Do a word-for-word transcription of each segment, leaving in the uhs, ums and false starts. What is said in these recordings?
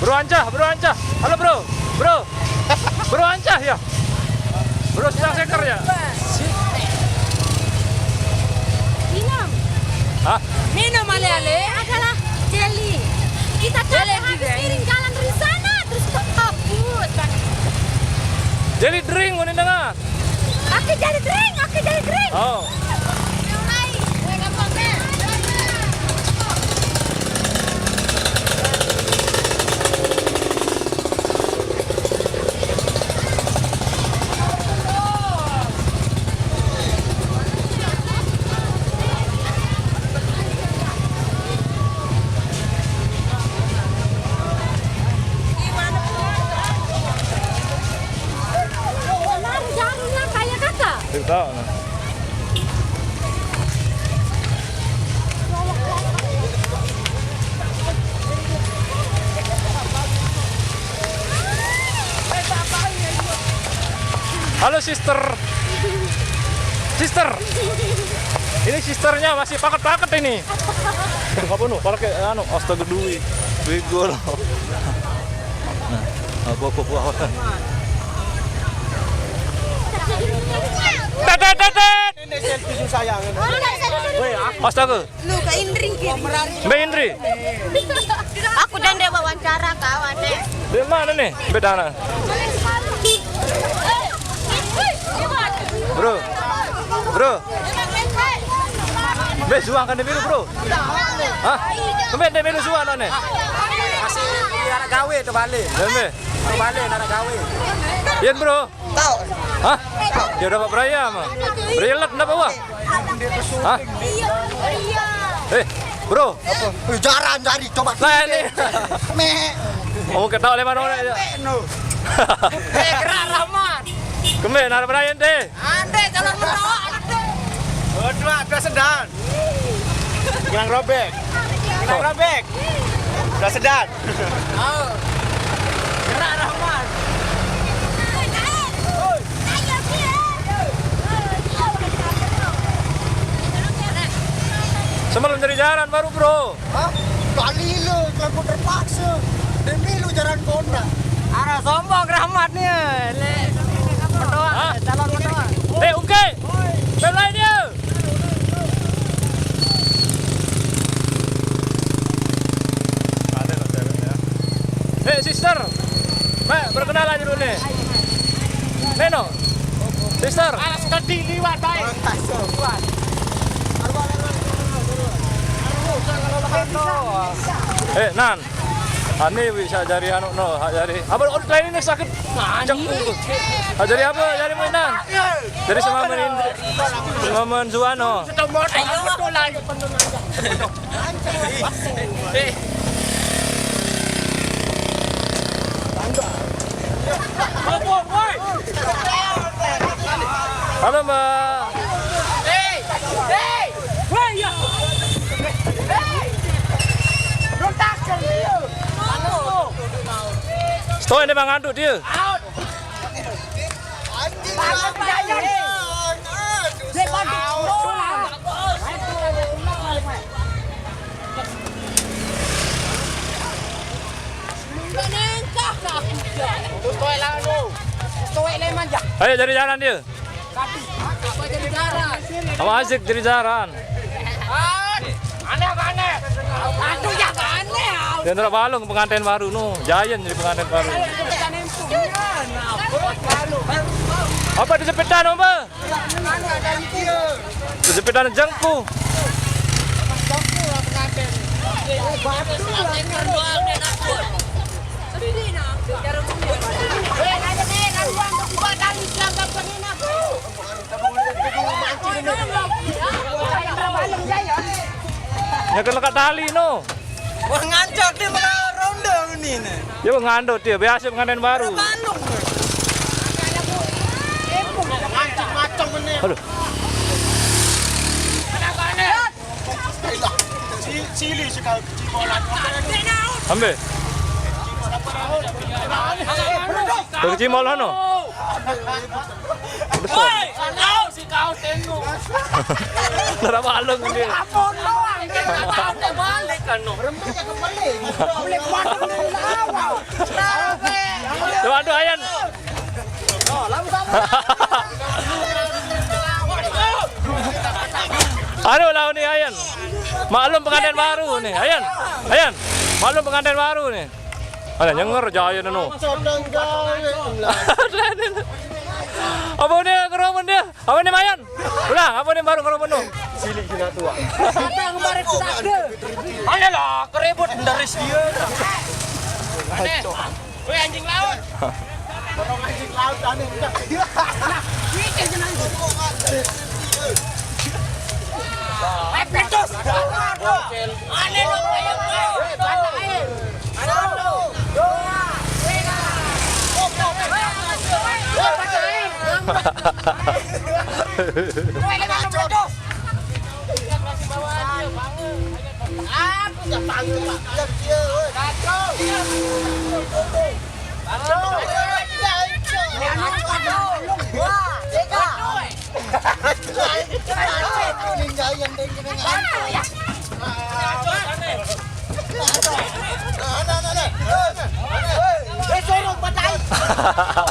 Bro Ancah, Bro Ancah. Halo, Bro. Bro. Bro Ancah ya? Bro, sedang seker ya? Minum. Hah? Minum ale-ale. Adalah jelly. Kita cari habis piring jalan dari sana, terus ke kampus. Jelly drink, udah dengar? Oke, jelly drink, oke, jelly drink. Oh. Jarumnya kayak kakak. Tidak tahu, nah. Halo, sister. Sister. Ini sisternya masih paket-paket ini. Aduh, apa nu? Pakai anu, astaga, duit. Bego loh. Nah, apa, apa, apa, apa. Tet, tet, tet, tet. Ini selfie susah ya. Astaga. Lu ke Indri gitu. Mbak Indri. Aku dan dia wawancara kawan deh. Dari mana nih? Bedana. Bro. Bro. Mbak Zuang kan demilu, Bro. Hah? Mbak demilu Zuang nih. Masih anak gawe tuh balik. Ya, Mbak. Tuh balik anak gawe. Yen, Bro. Tau. Hah? Ya udah, Pak Braya mah. Braya let kenapa, wah? Hah? Eh, Bro. Apa? Eh, jarang cari, coba. Lah ini. Meh. Mau ketawa lewat mana ya? Meh, no. Eh, gerak Rahmat. Kembe, nara Brian deh. Ande, calon mendoa, ande. Oh, dua, dua sedang. Kena robek. Kena robek. Dua sedang. Oh. Gerak Rahmat. Semalam cari jalan baru, Bro. Hah? Kali lu, aku terpaksa. Demi lu jalan kona. Arah sombong Rahmat nih, le. Mendoa, hah? Calon mendoa. Eh, Ungke. Bel lain dia. Ada loh ceweknya. Eh, sister. Mbak, perkenalan dulu nih. Neno. Sister. Alas kediri wae. Eh, Nan. Ane wis ajari anu no, ajari. Apa online ini sakit? Cek. Ajari apa? Ajari mainan. Dari sama main, sama main Zuano. Halo, Mbak. Hei, hei, woi, ya. Hei, berontakan dia. Stop ini, Bang, aduk dia. Out. Anjing, banget, Bang. Dia bantu bola. Ayo, cari jalan dia. Apa asik cari jalan? Aneh apa aneh? Aduh, ya aneh. Dia ntar balung pengantin baru no, Giant jadi pengantin baru. Apa di sepedan, Om? Sepedan jengku. Ya kan lekat tali no. Wah, ngancok dia malah ronde ini nih. Ya, ngandut dia, biasa pengantin baru. Balung. Aduh. Cili sekali kecipolan. Ambil. Kecipolan no. Besar. Woi, kau si kau tengok. Nara balung dia. Apa doang? Balik kan, no. Balik, balik, balik. Tuh, aduh, Ayan. Aduh, lawan nih, Ayan. Maklum pengantin baru nih, Ayan. Ayan, maklum pengantin baru nih. Ada nyenger aja, Ayan, no. Apa nih, keroman dia? Apa nih, Mayan? Ulang, apa nih baru keroman, no? Silik sila tua. Ayolah, keribut dari dia. Weh, anjing laut. Dorong anjing laut, aneh, udah. Eh, petus. Aneh lu, kayak gue. Weh, lu petus.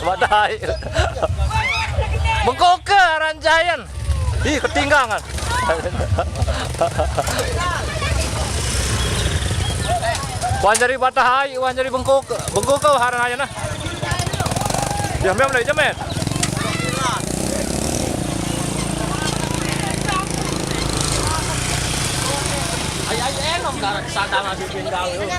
Badai. Bengkoke aran Giant. Ih, ketinggangan. Wan jadi batahai, wan jadi bengkoke. Bengkoke aran aja nah. Ya, mem, jam, men. Ay, ay, enom, karena kesadaran si Pindawi.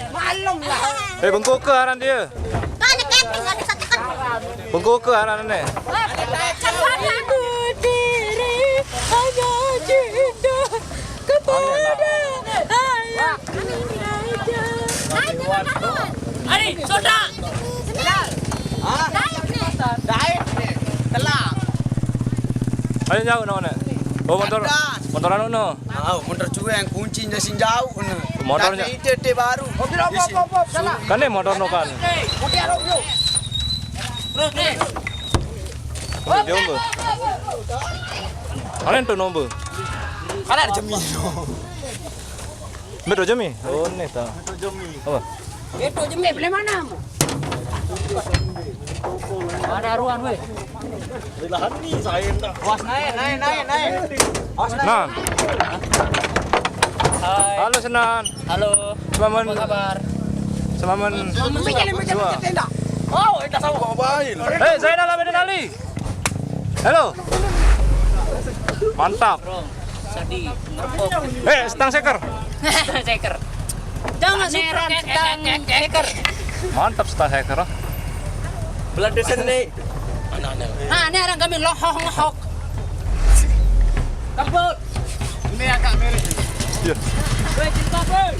Malum lah. Eh, bengkoke aran dia. Kan ada keping, ada satu kan. Bengkoke aran ini. Aku diri hanya cinta kepada ayah. Ari, soda. Hah? Daib nih. Daib nih. Telah. Ayo jauh no, Nek. Oh, motor. Motor anu no. Oh, motor cueng, kuncinya sing jauh no. Motornya. Itu, itu baru. Kan ini motor no kan. Terus nih. Dia nomor. Mana itu nomor? Kan ada jemi. Betul jemi. Oh, ini ta. Apa? Itu jemi beli mana? Ada ruan weh. Lahan nih saya dah. Was naik, naik, naik, naik. Was naik. Nah. Hai. Halo, Senan. Halo. Selamat. Apa kabar? Selamat. Selamat. Sua. Oh, kita sama bawa bail. Eh, Zainal Abidin Ali. Halo. Mantap. Sadi, ngerpok. Eh, stang seker. Seker. Jangan suka stang seker. Mantap stang seker, ah. Belanda seni. Nah, ini orang kami lohok-lohok. Kebut. Ini agak mirip. Iya. Weh, jilbab, weh.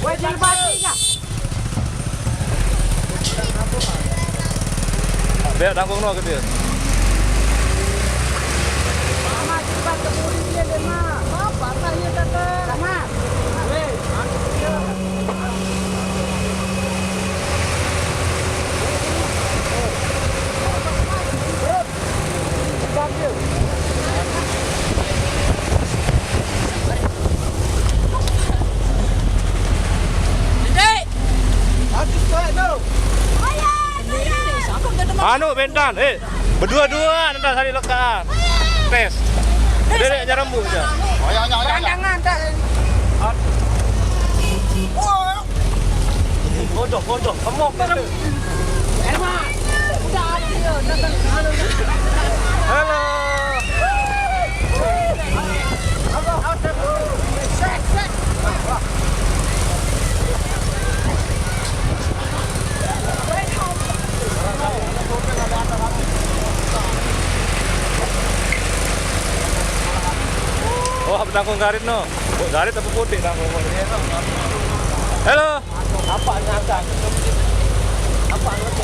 Weh, jilbab, iya. Biar tanggung no ke dia. Anu, Bendan, eh, berdua-dua, ntar hari lekaan. Tes. Dia nak nyerembu je. Ayo, ayo, ayo, ayo. Tangan, tak. Bodoh, bodoh, kemok kata. Halo. Oh, apa tangkung garit no? Oh, garit apa putih tangkung? Halo. Apa nyata? Apa nyata?